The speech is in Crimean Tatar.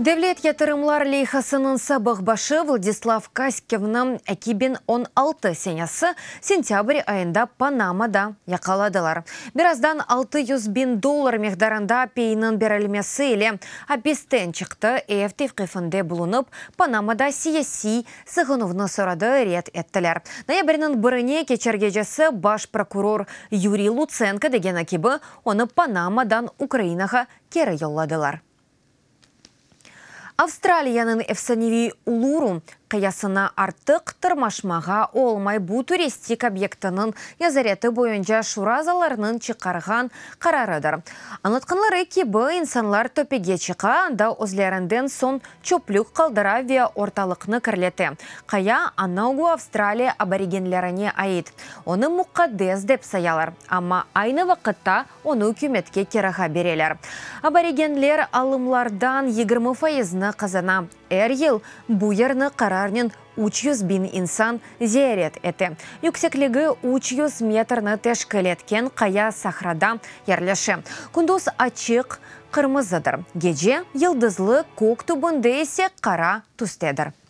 Devlet yatırımlar leyhasınıñ sabıq başı Vladislav Kaskivni 2016 senesi sentâbr ayında Panamada yaqaladılar. Birazdan 600 biñ dollar miqdarında peyniñ berilmesi ile apisten çıqtı, ev tevqifinde bulunıp, Panamada siyasiy sığınuvnı soradı, red ettiler. Noyabrniñ birine keçer gecesi baş prokuror Yuriy Lutsenko degeni kibi, onı Panamadan Ukrainağa keri yolladılar. Avstraliyanıñ efsaneviy Uluru qayasına artıq tırmaşmağa olmay. Bu turistik obyektiniñ nezareti boyunca şura azalarınıñ çıqarğan qararıdır. Añlatqanları kibi, insanlar töpege çıqa, anda özlerinden soñ çöplük qaldıra ve ortalıqnı kirlete. Qaya Anaugu Avstraliya aborigenlerine ait. Onı muqaddes dep sayalar, amma aynı vaqıtta onı ükümetke kirağa bereler. Aborigenler alımlardan 20 fayıznı qazana. Er yıl bu yerni qararnen 300 biñ insan ziyaret ete. Yüksekligi 300 metrni teşkil etken qaya sahrada yerleşe. Kündüz açıq qırmızıdır, gece yıldızlı kök tübünde ise qara tüstedir.